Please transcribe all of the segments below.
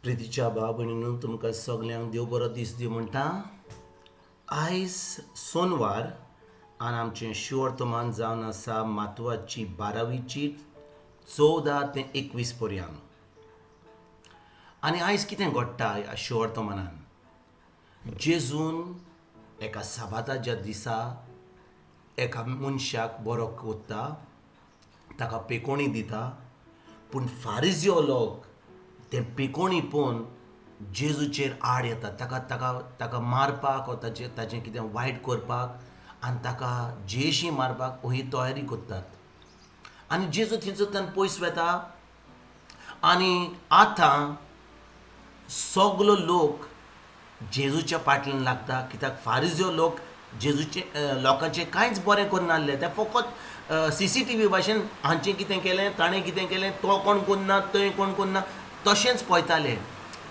प्रितीच्या भाव भयणीनू, तुमकां सगल्यांक देव बरो दीस दिवं म्हणटा. आयज सोनवार आनी आमचें शिवर्तमान जावन आसा मातवाची बारावी चीट 14 ते 21 पर्यंत. आनी आयज कितें घडटा ह्या शिवर्तमानान? जेजून एका साबाताच्या दिसा एका मनशाक बरो कोत्ता, ताका पेकोणी दिता. पूण फारिजियो लोक ते पेकोणी पळोवन जेजूचेर आड येतात, ताका ताका ताका मारपाक वा ताचें कितें वायट करपाक आनी ताका जेशी मारपाक ही तयारी करतात. आनी जेजू थंयसरल्यान पयस वता. आनी आतां सगलो लोक जेजूच्या फाटल्यान लागता, कित्याक फारिजियो लोक जेजूचे लोकांचें कांयच बरें करनासले. ते फकत सीसीटीव्ही भाशेन हांचें कितें केलें, ताणें कितें केलें, तो कोण करना, थंय कोण करना, तशेंच पळयताले.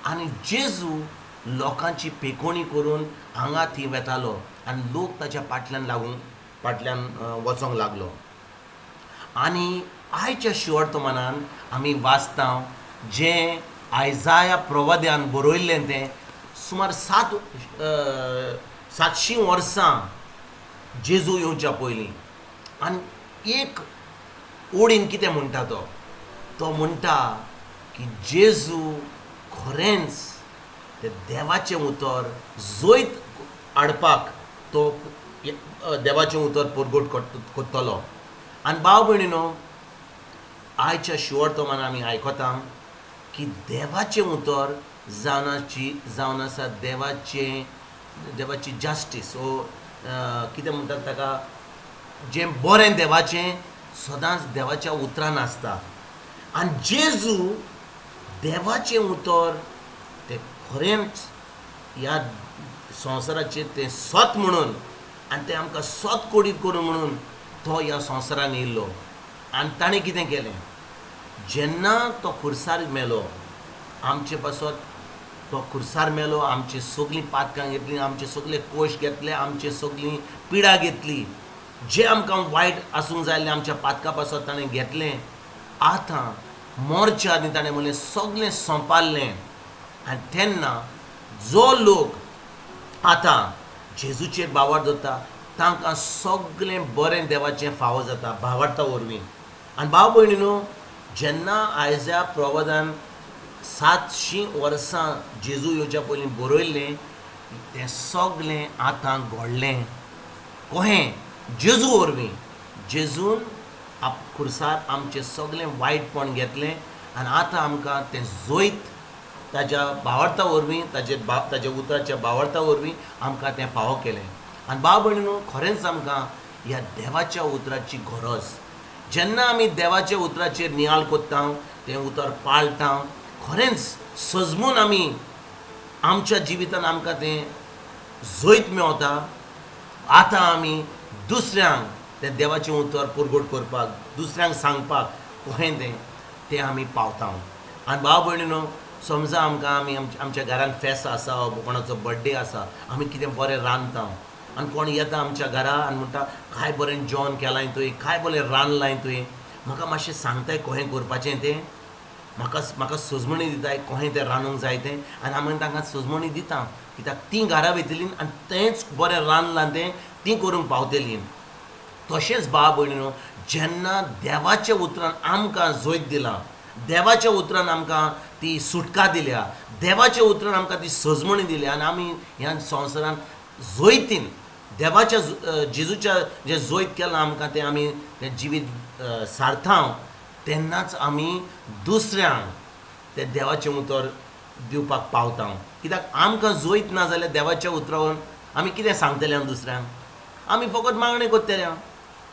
आनी जेजू लोकांची पेकोणी करून हांगा थंय वेतालो आनी लोक ताच्या फाटल्यान लागूंक फाटल्यान वचोंक लागलो. आनी आयच्या शिवर्तमानान आमी वाचता जें आयजाया प्रवाद्यान बरयल्लें, तें सुमार 700 वर्सां जेजू येवच्या पयलीं. आनी एक ओडीन कितें म्हणटा तो? तो म्हणटा की जेजू खरेंच तें देवाचें उतर जैत हाडपाक तो देवाचें उतर परगट करतलो. आनी भाव भयणीनो, आयच्या शिवर्तमान आमी आयकता की देवाचें उतर जावन आसा देवाची जस्टीस ओ कितें म्हणटात ताका, जें बरें देवाचें सदांच देवाच्या उतरान आसता. आनी जेजू देवाचें उतर तें खरेंच ह्या संवसाराचेर तें सत म्हणून आनी तें आमकां सत कोडीत करूं म्हणून तो ह्या संवसारान येयल्लो. आनी ताणें कितें केलें? जेन्ना तो खुर्सार मेलो आमचे पासत, तो खुर्सार मेलो, आमची सगळीं पातकां घेतलीं, आमचे सगळे कोश घेतले, आमची सगळीं पिडा घेतली, जे आमकां वायट आसूंक जाय आसलें आमच्या पातकां पासत ताणें घेतलें. आतां मोरच्या आदीं ताणें म्हणलें, सगळें सोंपारलें. आनी तेन्ना जो लोक आतां जेजूचेर भावार्थ दवरता तांकां सगळें बरें देवाचें फावो जाता भावार्था वरवीं. आनी भाव भयणी न्हू, जेन्ना आयच्या प्रवादान 700 वर्सां जेजू येवच्या पयलीं बरयल्लें तें सगळें आतां घडलें. कोहें? जेजू वरवीं. जेजून आप खुर्सार आमचें सगळें वायटपण घेतलें आनी आतां आमकां तें जैत ताज्या भावार्था वरवीं, ताज्या उतराच्या भावार्था वरवीं आमकां तें फावो केलें. आनी भाव भयणी न्हू, खरेंच आमकां ह्या देवाच्या उतराची गरज. जेन्ना आमी देवाच्या उतराचेर नियाळ कोत्ता, तें उतर पाळटा, खरेंच सजमून आमी आमच्या जिवितान आमकां तें जैत मेवता. आतां आमी दुसऱ्यांक तें देवाचें उतर परगट करपाक, दुसऱ्यांक सांगपाक कोहें तें तें आमी पावता. आनी भाव भयणी न्हू, समजा आमकां आमी आमच्या घरान फेस्त आसा वा कोणाचो बड्डे आसा, आमी कितें बरें रांदता आनी कोण येता आमच्या घरा आनी म्हणटा, "काय बरें जेवण केलां तुवें, काय बरें रांदलां तुवें, म्हाका मातशें सांगताय कोहें करपाचें तें? म्हाका म्हाका सजमणी दिताय कोहें तें रांदूंक जाय तें?" आनी आमी तांकां सजमणी दिता, कित्याक तीं घरा वयतलीं आनी तेंच बरें रांदलां तें तीं करूंक पावतलीं. तशेंच भाव भयणीनो, जेन्ना देवाच्या उतरान आमकां जैत दिलां, देवाच्या उतरान आमकां ती सुटका दिल्या, देवाच्या उतरान आमकां ती सजमणी दिल्या आनी आमी ह्या संवसारान जैतीन देवाच्या जेजूच्या जें जैत केलां आमकां तें आमी तें जिवीत सारता, तेन्नाच आमी दुसऱ्यांक तें देवाचें उतर दिवपाक पावता. कित्याक आमकां जैत ना जाल्यार देवाच्या उतरावन आमी कितें सांगतले आमी दुसऱ्यांक? आमी फकत मागणें करतले,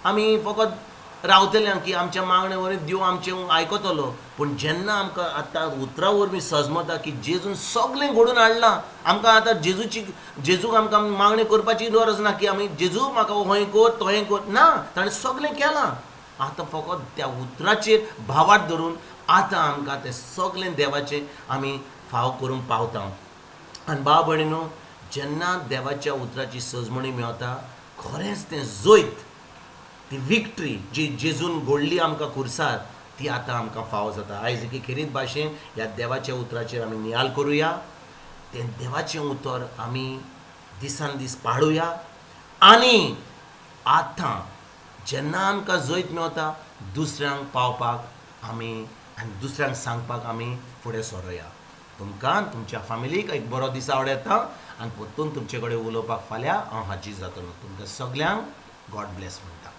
आमी फकत रावतले की आमच्या मागणे वरवीं देव आमचें आयकतलो. पूण जेन्ना आमकां आतां उतरा वरवीं सजमता की जेजून सगळें घडून हाडलां आमकां, आतां जेजूक आमकां मागणें करपाची गरज ना की आमी जेजू म्हाका होय कर, तोहें कर. ना, ताणें सगळें केलां. आतां फकत त्या उतराचेर भावार्थ धरून आतां आमकां तें सगळें देवाचें आमी फाव करूंक पावता. आनी भाव भयणीनो, जेन्ना देवाच्या उतराची सजमणी मेवता, खरेंच तें जैत, ती विक्ट्री जी जेजून घडली आमकां खुर्सार, ती आतां आमकां फावो जाता. आयज एके खेरीत भाशेन ह्या देवाच्या उतराचेर आमी नियाल करुया, तें देवाचें उतर आमी दिसान दीस पाळुया आनी आतां जेन्ना आमकां जैत मेवता दुसऱ्यांक पावपाक आमी आनी दुसऱ्यांक सांगपाक आमी फुडें सरोया. तुमकां तुमच्या फामिलीक एक बरो दीस आवडटा आनी परतून तुमचे कडेन उलोवपाक फाल्यां हांव हाजीर जातलो. तुमकां सगल्यांक गॉड ब्लेस म्हणटा.